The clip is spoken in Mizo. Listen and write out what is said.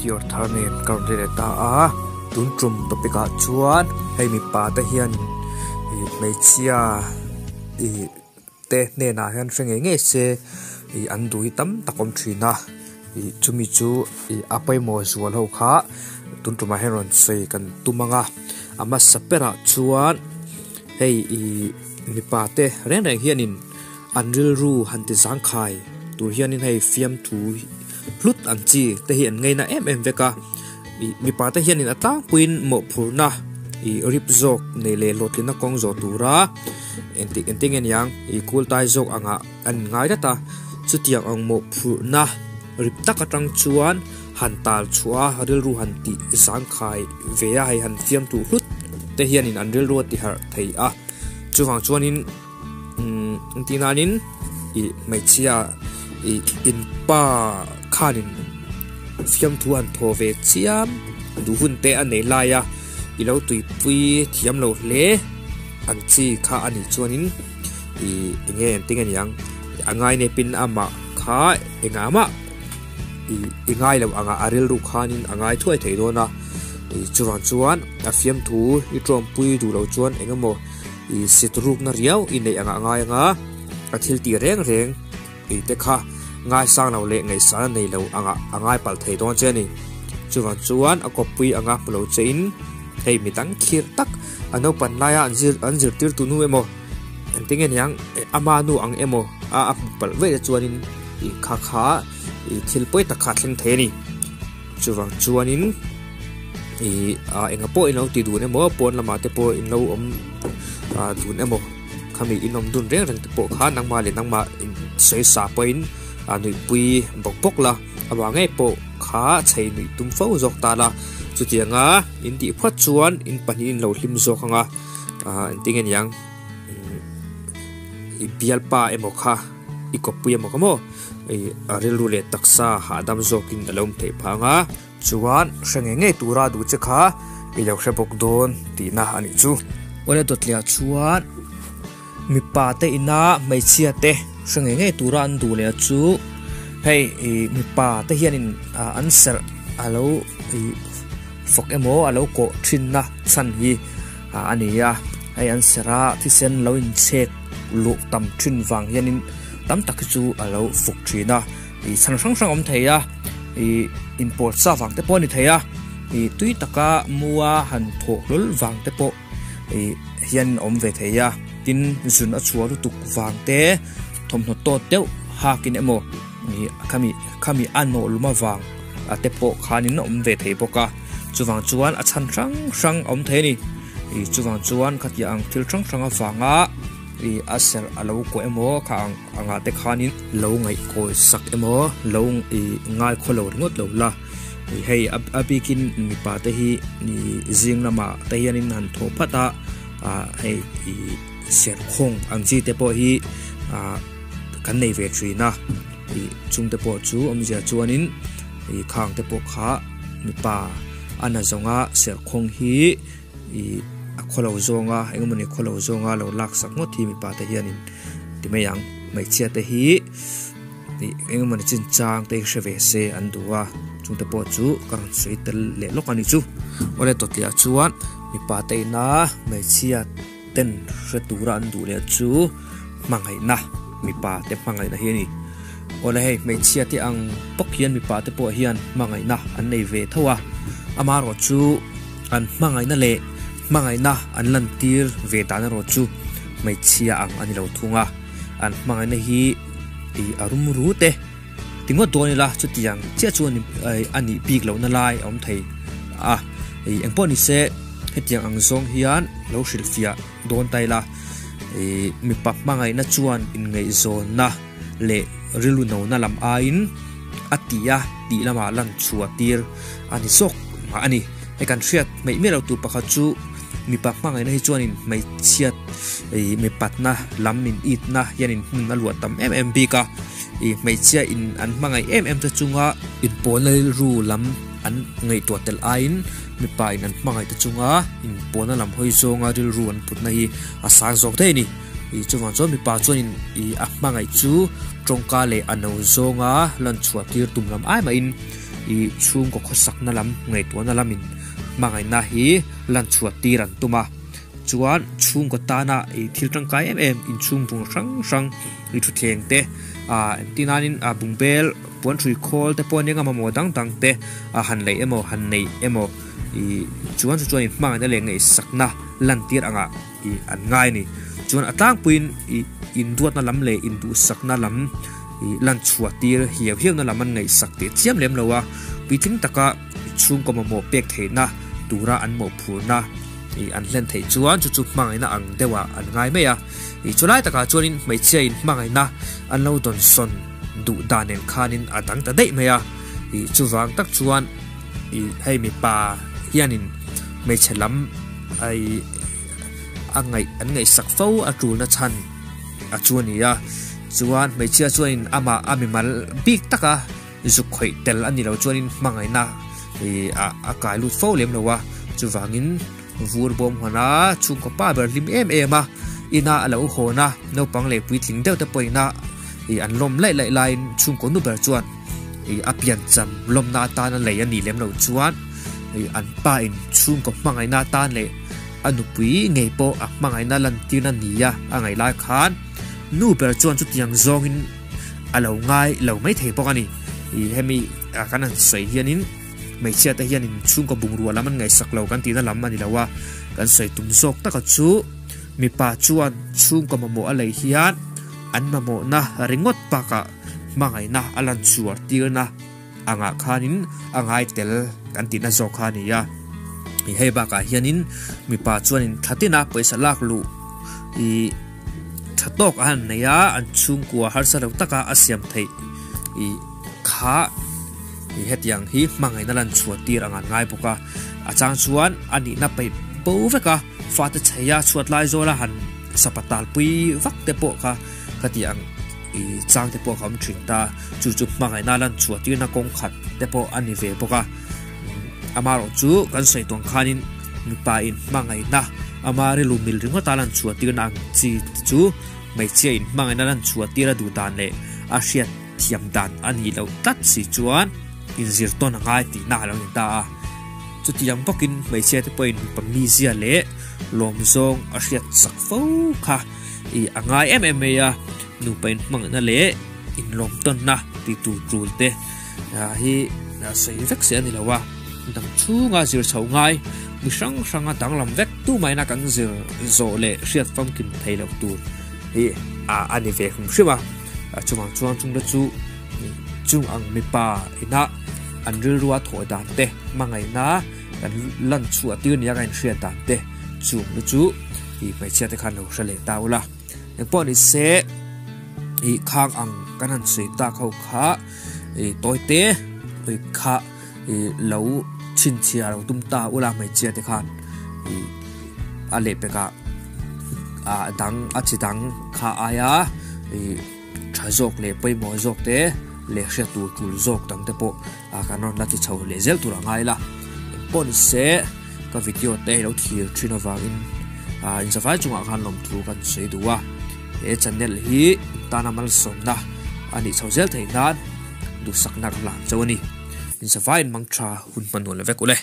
Video thar nen ka rawn let leh ta a, tun tum topic ah chuan hei mipa te hian ih hmeichhia ih te hnenah hian hre ngei ngei se ih an duh hi tam tak awm thin a ih chumi chu ih a pawimawh zual ho kha tun tumah hian rawn sawi kan tum ang a, a hmasa berah chuan hei ih mipa te reng reng hianin an rilru han ti zangkhai tur hianin hei fiamthu hlut ang chi te hi an ngaina em em vek a ih mipa te hianin a tlangpuiin mawhphurhna ih rip zawk nei leh hlawhtlinna kawng zawh tura engtik engtin nge niang ih kul tai zawk angah an inngai tlat a chutiang ang mawhphurhna rip tak atang chuan han tal chhuah a rilru han tih zangkhai ve a hei han fiamthu hlut te hianin an rilru a ti harh thei a chuvang chuanin. Umm engti nanin ih hmeichhia ih inpa khanin fiamthu han thaw ve chiam duh hun te a nei lai a i lo tuipui thiam lo hle ang chi kha a nih chuanin ih eng nge engtin nge niang a ngai nepin amah kha engah mah ih i ngai loh angah a rilru khanin a ngai thuai thei dawn a ih chuvang chuan a fiamthu i tawngpui duh loh chuan eng emaw. I sit rukna riau i neih angah ngai anga a thil tih reng reng tih te kha ngaisang lo leh ngaihsana nei lo angah a ngai palh thei dawn che a ni. Chuvang chuan a kawppui anga hmu lo che in hei mi dang khirh tak a naupan laia an zir an zirtirtu nu emaw engtin nge niang ama nu ang emaw a a hmu palh veih te chuanin ih kha kha ih thil pawi tak kha a thleng thei a ni. Chuvang chuanin. Ih ah enga pawh in lo ti dun emaw pawn lamah te pawh in lo awm ah dun emaw khami in awm dun reng reng te pawh khan nangmah leh nangmah in sawi sa pawhin ah nuihpui bawk bawk la avang ngei pawh kha chei nuih tum fo zawk ta la chutianga in tih phawt chuan in pahnih in lo hlim zawk ang a ah engtin nge niang i bialpa emaw kha i kawppui emaw kha maw ih a rilru leh taksa hahdam zawkin a lo awm theih phah ang a. Chuan hre ngei ngei tura duh che kha i lo hre bawk dawn tihna a nih chu. Awle dawtliah chuan mipa te ina hmeichhia te hre ngei ngei tura an duh leh chu hei ih mipa te hianin an serh a lo ih fawk emaw a lo kawh thinna chhan hi a ni a, hei an serh a thisen lo inchhek luh tam thin vang hianin tam tak hi chu a lo fawk thin a. Ih chhan hrang hrang a awm thei a ih inpawl sa vang te pawh a ni thei a ih tui taka mua han thawh hlawl vang te pawh ih hian a awm ve thei a tin zun a chhuah lutuk vang te thawmhnaw tawt deuh hakin emaw ih khami khami a nawh lum avang a te pawh khanin a awm ve thei bawk a chuvang chuan a chhan hrang hrang a awm thei a ni ih chuvang chuan khatiang ang thil hrang hrang avanga ih a serh a lo kuah emaw kha ang. Angah te khanin lo ngaihkawi sak emaw lo ih ngai khaw lo ringawt lo la ih hei a bikin mipa te hi ih zing lamah te hianin han thawh phat a ah hei ih serkhawng ang chi te pawh hi ah kan nei ve thin a ih chung te pawh chu awmzia chuanin ih khang te pawh kha mipa a na zawnga serkhawng hi ih a khawlo zawnga engemaw ni khawlo zawnga lo lak sak ngawt hi mipa te hianin ti mai ang hmeichhia te hi ih engemaw ni chin chang te hi hre ve se an duh a chung te pawh chu ka rawn sawi tel leh lawk a ni chu awle tawtliah chuan mipa te ina hmeichhia ten hre tura an duh leh chu hmangaihna mipa te hmangaihna hi a ni awle hei hmeichhia te ang bawk hian mipa te pawh hian hmangaihna an nei ve tho a amaherawh chu. An hmangaihna leh hmangaihna an lantir ve dan erawh chu hmeichhia ang a ni lo thung a, an hmangaihna hi ih a rum rut e. Ti ngawt dawn ila chutiang chiah chu a nih bik lohna lai a awm thei a, ih engpawh ni se hetiang ang zawng hian lo hrilhfiah dawn ta ila ih mipa hmangaihna chuan inngaihzawnna leh rilru nona lam aiin a ti a tih lamah lan chhuah tir a ni zawk mah a ni. Hei kan hriat hmeih miah lo tur pakhat chu mipa hmangaihna hi chuanin hmeichhiat ih mipatna lam in itna hianin hmun a luah tam em em bik a, ih hmeichhia in an hmangaih em em te chunga inpawlna rilru lam an ngaihtuah tel aiin mipa in an hmangaih te chunga inpawlna lam hawi zawnga rilru an putna hi a sang zawk daih a ni. Ih chuvang chuan mipa chuanin ih a hmangaih chu tawngka leh a no zawnga lan chhuah tir tum lam ai mahin ih chhungkaw khawsakna lam ngaihtuahna lamin hmangaihna hi lan chhuah tir an tum a, chuan chhungkaw tana ih thil tangkai em em inchhung bung hrang hrang ih thutthleng te ah engtin nanin ah bungbel puan hrui khawl te pawh nia mamawh dang dang te ah han lei emaw han nei emaw ih chuan chu chuan hmangaihna leh ngaihsakna lan tir angah ih an ngai a ni. Chuan a tlangpuiin ih induatna lam leh induhsakna lam ih lan chhuah tir hiau hiauna lam an ngaihsak teh chiam lem lo a, puitling taka chhungkaw mamawh pek theihna tura an mawhphurna ih an hlen theih chuan chu chu hmangaihna ang deuhah an ngai mai a. Ih chulai takah chuanin hmeichhia in hmangaihna an lo dawnsawn duh dan nen khanin a dang ta daih mai a. Ih chuvang tak chuan ih hei mipa hianin hmeichhe lam ai a ngaih an ngaihsak fo a tulna chhan a chu a ni a chuan hmeichhia chuanin amah a mimal bik taka zuk khawih tel a ni lo chuanin hmangaihna ih ah a kai lut fo lem lo a chuvangin vur bawm hawn a chhungkaw pa ber hlim em em a ina a lo hawn a naupang leh puitling deuh te pawh ina ih an lawm laih laih laiin chhungkaw nu ber chuan ih a piancham lawmna atana lei a nih lem loh chuan ih an pa in chhungkaw hmangaihna atan leh a nupui ngei pawh a hmangaihna lantirna nia a ngaih lai khan nu ber chuan chutiang zawngin a lo ngai lo mai thei bawk a ni. Ih hemi ah kan han sawi hianin hmeichhia te hianin chhungkaw bungrua lam an ngaihsak lo kan tihna lam a ni lo a, kan sawi tum zawk taka chu mipa chuan chhungkaw mamawh a lei hian an mamawhna ringawt bakah hmangaihna a lan chhuar tirna angah khanin a ngai tel kan tihna zawk kha a ni a. Ih hei bakah hianin mipa chuanin thla tina pawisa lak luh ih tha tawk a han nei a, an chhungkua harsa lo taka a siam theih ih kha ih hetiang hi hmangaihna lan chhuah tir ang an ngai bawk a. A chang chuan a nihna peih bo vek a, fate chheia chhuat lai zawla han sapatal pui vak te pawh kha ka ti ang. I chang te pawh ka awm thin ta, chu chu hmangaihna lan chhuah tirna kawng khat te pawh a ni ve bawk a. Amaherawh chu kan sawi tawn khanin mipa in hmangaihna ama rilru mil ringawta lan chhuah tirna ang chi te chu hmeichhia in hmangaihna lan chhuah tir a duh dan leh a hriat thiam dan a nih loh tlat si chuan inzir tawn a ngai tihna a lo ni ta a. Chutiang bawkin hmeichhia te pawhin mipa mizia leh lawmzawng a hriat chak fo kha. Ih a ngai em em mai a, nupa inhmangaihna leh inlawmtawnna tih tur tul te hi sawi vek se a ni lo a, dang chhunga zir chho ngai mi hrang hranga danglam vek tumaina kan zir zawh leh hriat famkim thei loh tur hi a ni ve hrim hrim a, chuvang chuan chungte chu chung ang mipa ina an rilrua thawh dan te hmangaihna kan lan chhuah tir nia kan inhriat dan te chungte chu. Ih hmeichhia te khan lo hre leh ta ula. Engpawh ni se ih khang ang kan han sawi tak ho kha ih tawi te ih kha ih lo chhinchhiah lo tum ta ula hmeichhia te khan ih a lehpekah ah dang a chi dang kha aia ih tha zawk leh pawimawh zawk te leh hriat tur tul zawk dang te pawh ah kan rawn la ti chho leh zel tur a ngai la. Engpawh ni se. Ka video te hi lo thlir thin avangin ah inzavai chungah khan lawmthu kan sawi duh a, he channel hi tana malsawmna a nih chho zel theih nan duhsakna ka hlan chauh a ni. Inzavaiin mang tha hun hman nuam la vek ule.